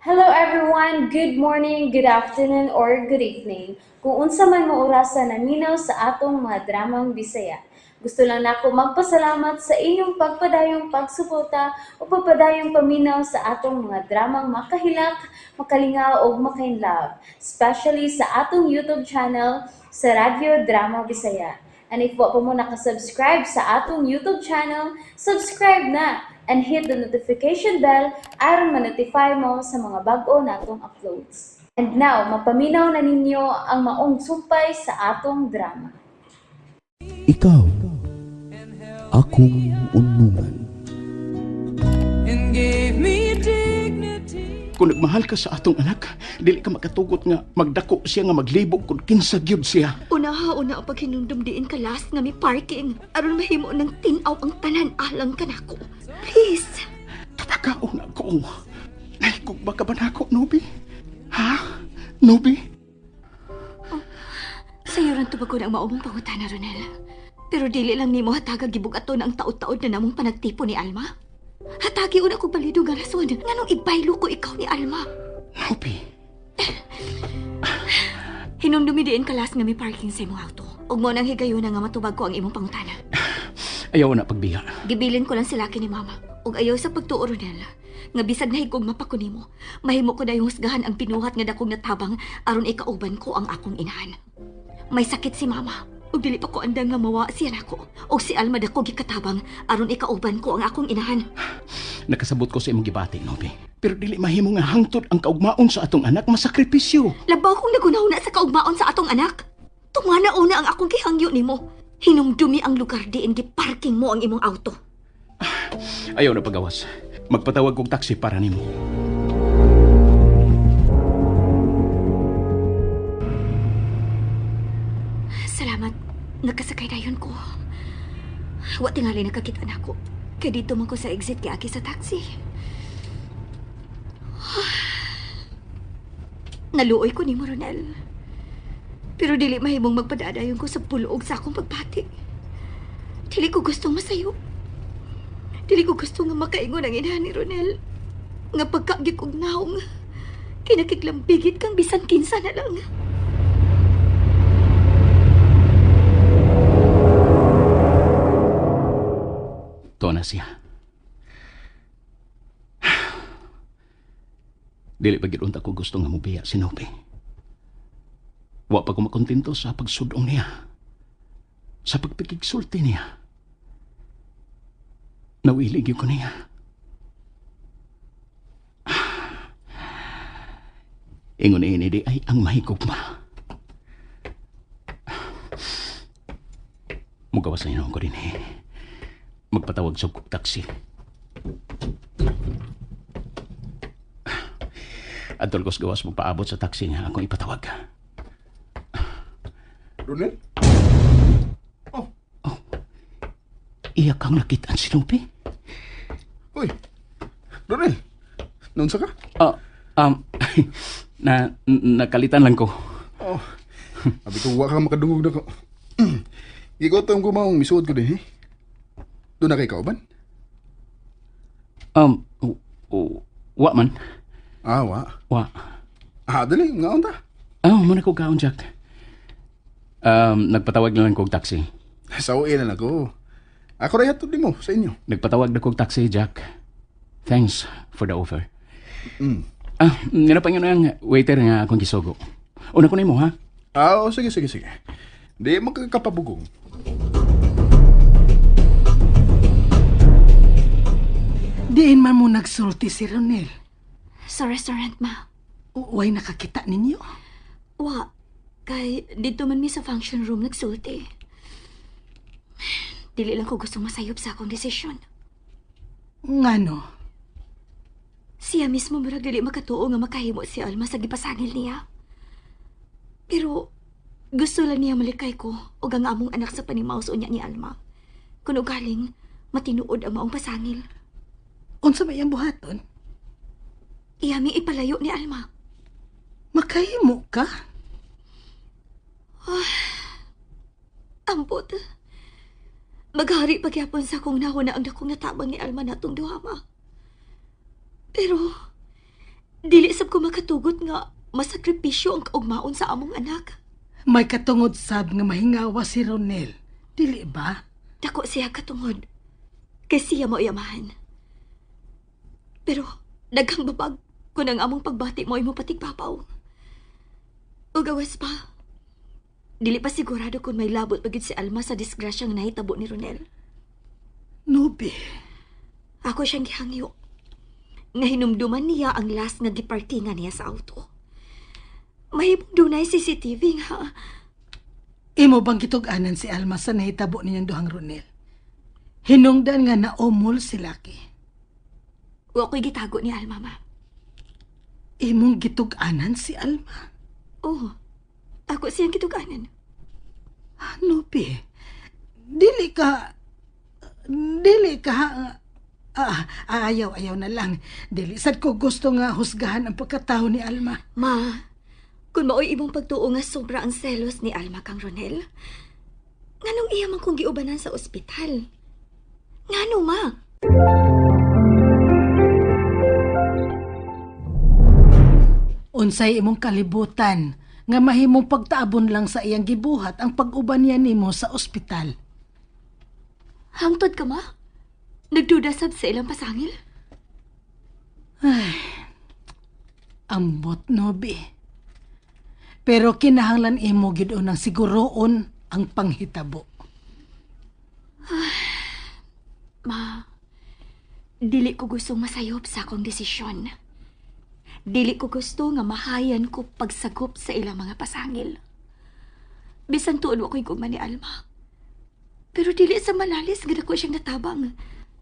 Hello everyone! Good morning, good afternoon, or good evening. Kung unsa man mo orasa naminaw sa atong mga dramang Bisaya. Gusto lang nako magpasalamat sa inyong pagpadayong pagsuporta o pagpadayong paminaw sa atong mga dramang makahilak, makalingaw ug makainlove, especially sa atong YouTube channel sa Radyo Drama Bisaya. And if wa pa mo nakasubscribe sa atong YouTube channel, subscribe na and hit the notification bell aron ma-notify mo sa mga bag-o natong uploads. And now, mapaminaw na ninyo ang maong sumpay sa atong drama. Ikaw, akong unungan. And gave me dignity. Kung nagmahal ka sa atong anak, dili ka makatugot nga magdako siya nga maglibog kung kinsa gyud siya. Unaha una ang paghinumdum diin ka last nga may parking. Aron mahimo ng tinaw ang tanan alang kanako. Please. Tabakaon ako. Nahigugma ka ba nako, Nobi? Ha? Nobi? Sayo ran tubagon ang maumong pangutana, Ronel. Pero dili lang nimo hatagag gibug-aton ang taod-taod na namong panagtipo ni Alma. Hatagi una kog balido nga rason nganong ibaylo ko ikaw ni Alma. Nobi? Hinumdumi diin ka last nga may parking sa imong auto. Ug mo nang higayon nga matubag ko ang imong pangutana. Ayaw na pagbiya. Gibilin ko lang sila ni Mama. Ug ayaw sa pagtuo, Ronel. Nga bisag nahigog mapako nimo, mahimo ko dayong husgahan ang binuhat nga dakong natabang aron ikauban ko ang akong inahan. May sakit si Mama. Ug dili pa ko andam nga mawa siya nako. Ug si Alma dako gikatabang aron ikauban ko ang akong inahan. Nakasabot ko sa imong gibati, Nobi. Pero dili mahimo nga hangtod ang kaugmaon sa atong anak masakripisyo. Labaw kong nagunahuna sa kaugmaon sa atong anak. Tumana una ang akong gihangyo nimo. Hinumdumi ang lugar diin giparking mo ang imong auto. Ayaw na pagawas. Magpatawag kog taxi para nimo. Salamat. Nakasakay dayon ko. Wa tingali nakakita nako. Kay dito man ko sa exit kiagi sa taxi. Naluoy ko nimo, Ronel. Pero dili mahimong magpadadayon ko sa pulog sa akong pagbati. Dili ko gustong masayo. Dili ko gusto nga makaingon ang inahan ni Ronel. Nga pagkagit og naong, kinakiglambigit kang bisan kinsa na lang. To na siya. Dili pa gid unta ko gusto nga mobiya si Nobi. Wa pa ko makontento sa pagsudong niya. Sa pagpikigsulti niya. Nawili gyud ko niya. Ingon ini di ay ang mahigugma. Mugawas na ko din eh. Magpatawag sa taxi. Adtol kos gawas magpaabot sa taxi nga akong ipatawag. Ronel? Oh, Iya kang nakitaan si Nobi. Uy. Ronel. Naunsa ka? Ah, na nakalitan lang ko. Oh. Abi ko wa ka makadungog na ko. Gigutom ko maong misuod ko din, eh. Doon na kay kauban? Wa man. Ah, wa. Wa. Ah, dali, ngaon ta. Ah, mo na ko kaon, Jack. Nagpatawag na lang kog taxi. Sa uwi na lang ko. Ako ray hatod nimo sa inyo. Nagpatawag na kog taxi, Jack. Thanks for the offer. Ah, nila pa ang waiter nga akong gisugo. Una ko nimo ha. Ah, oh, sige, sige, sige. Di mo ka kapabugong. Diin man mo nagsulti si Ronel. Sa restaurant, ma. Uway nakakita ninyo. Wa, kay dito man mi sa function room nagsulti. Dili lang ko gustong masayop sa akong desisyon. Ngano? Siya mismo murag dili makatuo nga makahimo si Alma sa gipasangil niya. Pero gusto lang niya malikay ko ug ang among anak sa panimaw sa unya ni Alma. Kun ugaling matinuod ang maong pasangil. Unsa may iyang buhaton? Iya mi ipalayo ni Alma. Makahimo ka? Ambot. Maghari pagyapon sa akong nahuna ang dakong natabang ni Alma natong duha, ma. Pero, dili sa ko makatugot nga masakripisyo ang kaugmaon sa among anak. May katungod sab nga mahingawa si Ronel. Dili ba? Dako siya katungod. Kay siya mo amahan. Pero daghang babag kung ang among pagbati mo ay mo patigbabaw. Ug awas pa. Dili pa sigurado kung may labot pa gyud si Alma sa disgrasya nga nahitabo ni Ronel. Nubi. Ako siyang gihangyo. Nga hinumduman niya ang last nga giparkingan niya sa auto. Mahimong dunay CCTV nga. Imo bang gitug-anan si Alma sa nahitabo ninyong duhang Ronel? Hinungdan nga naumol si Lucky. Wa ko'y gitago ni Alma, ma. Imong gitug-anan si Alma. Oh, ako siyang gituganan. Nubi, dili ka... Dili ka... Ah, ayaw, ayaw na lang. Dili sad ko gusto nga husgahan ang pagkatao ni Alma. Ma, kung maoy imong pagtuo nga sobra ang selos ni Alma kang Ronel, nganong iya man kong giubanan sa ospital? Ngano, ma? Unsay imong kalibutan nga mahimong pagtaabon lang sa iyang gibuhat ang pag-uban niya nimo sa ospital. Hangtod ka, ma? Nagduda sab sa ilang pasangil? Ambot, Nobi. Pero kinahanglan imo gid ang siguroon ang panghitabo. Ma, dili ko gustong masayop sa akong desisyon. Dili ko gusto nga mahayan ko pagsagop sa ilang mga pasangil. Bisan tuod wa ko'y gugma ni Alma. Pero dili sa malalis nga dako siyang natabang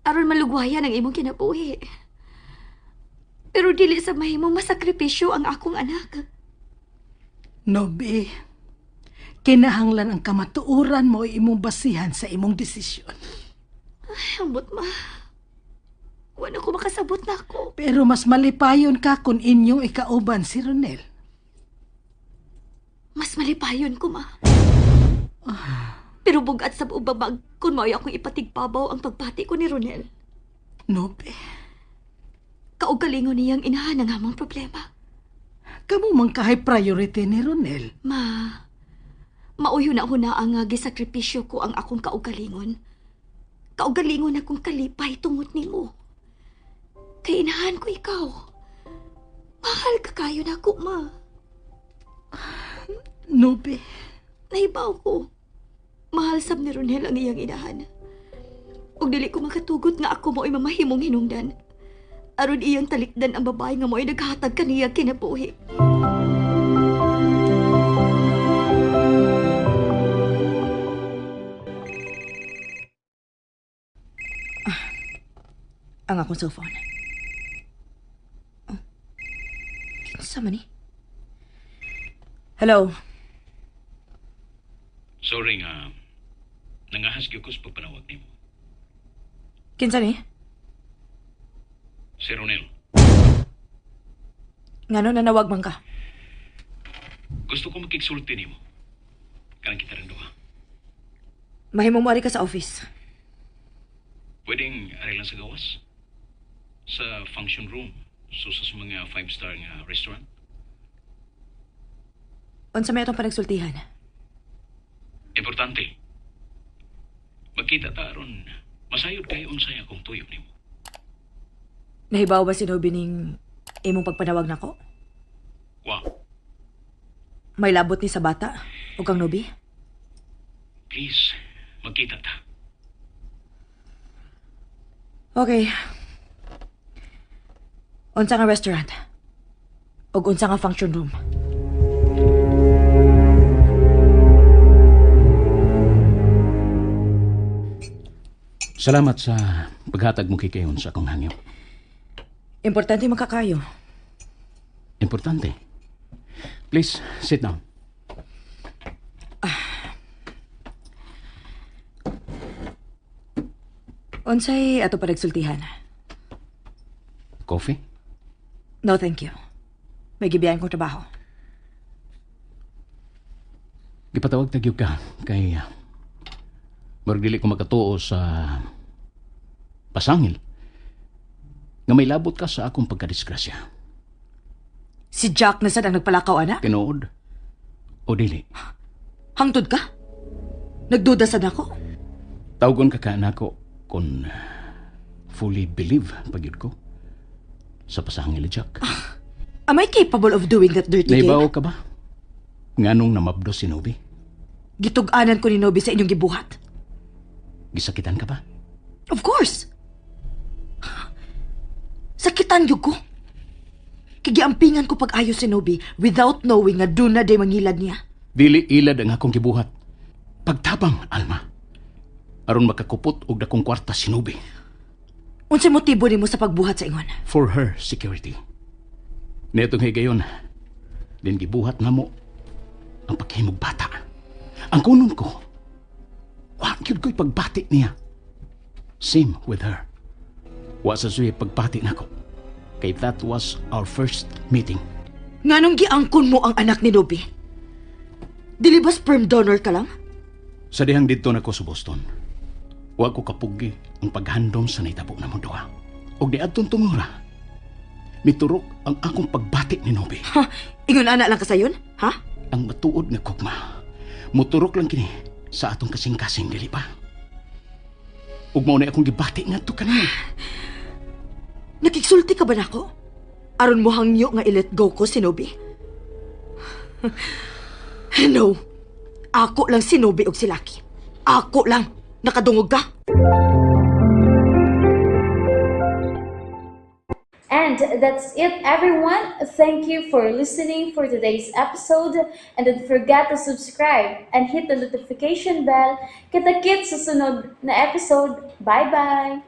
aron malugwayan ang imong kinabuhi. Pero dili sa mahimong masakripisyo ang akong anak. Nobi, kinahanglan ang kamatuoran mo ay imong basihan sa imong desisyon. Ay, ambot ma. Wala ko makasabot na ako. Pero mas malipayon ka kung inyong ikauban si Ronel. Mas malipayon ko, ma. Pero bugat sa ubabag kung mao'y akong ipatigbabaw ang pagbati ko ni Ronel. Nobi, Kaugalingon niyang inahan ang among problema. kamo man kahay priority ni Ronel. Ma, mauyo na huna ang gisakripisyo ko ang akong kaugalingon. Kaugalingon akong kalipay tungod nimo. Kay inahan ko ikaw. Mahal ka kayo na ako, ma. Nobi, Nahibaw ko. Mahal sab ni Ronel ang iyang inahan. Ug dili ko makatugot nga ako mo'y mamahimong hinungdan. Aron iyang talikdan ang babae nga mo'y naghatag kaniya kinabuhi. Ang akong cellphone. Oh. Kinsa man ni? Hello. Sorry nga, nangahas gyud ko sa pagpanawag nimo. Kinsa ni? Si Ronel, Ngano nanawag man ka? gusto ko makigsulti nimo. Kanang kita rin duha. Mahimong moari ka sa office. Pwedeng ari lang sa gawas? Sa function room, so sa mga five-star nga restaurant. Unsa may atong panagsultihan? Importante. Magkita ta aron masayod kay unsay akong tuyo nimo. Nahibaw ba si Nobi ning imong pagpanawag nako? Wow, May labot ni sa bata o kang Nobi? please, magkita ta. Okay. Unsa nga restaurant? Og unsa nga function room? Salamat sa paghatag mo kay Kayon sa akong hangyo. Importante makakayo. Importante. Please, sit down. Unsay ato panagsultihan? Coffee? No, thank you. May gibiyan kong trabaho. Gipatawag ta gyud ka kay murag dili ko makatuo sa pasangil nga may labot ka sa akong pagkadisgrasya. Si Jack na sad ang nagpalakaw, ana? Tinuod o dili? Hangtod ka? Nagduda sad ako? Tawgon ka nako kung fully believe pagyud ko sa pasangil ni Jack. Am I capable of doing that dirty game? Naibaw ka ba? Nganong namabdo si Nobi? Gitug-anan ko ni Nobi sa inyong gibuhat. Gisakitan ka ba? Of course. Sakitan gyud ko. Kigiampingan ko pag-ayo si Nobi without knowing nga duna day mangilad niya. Dili ilad ang akong gibuhat. Pagtabang, Alma. Aron makakupot og dakong kwarta si Nobi. Unsay motibo nimo sa pagbuhat sa ingon? For her security. Netong higayon, din gibuhat namo ang paghimog bata. Ang kunon ko, wa gyud ko'y pagbati niya. Same with her. Wa sa suya pagbati nako. Kay that was our first meeting. Nganong giangkon mo ang anak ni Nobi? Dili ba sperm donor ka lang? Sa dihang didto nako sa Boston, wa ko kapugi ang paghandom sa nahitabo namong duha. Og niadtong tungura, miturok ang akong pagbati ni Nobi. Ha? Ingon ana lang ka sayon? Ha? Ang matuod nga kugma, muturok lang kini sa atong kasing-kasing, dili ba? Ug mao na akong gibati ngadto kaniya. Nakigsulti ka ba nako? Aron mo hangyo nga i-let go ko si Nobi? No. Ako lang si Nobi og si Lucky. Ako lang. Nakadungog ka? And that's it, everyone. Thank you for listening for today's episode. And don't forget to subscribe and hit the notification bell. Kita-kits sa sunod na episode. Bye-bye!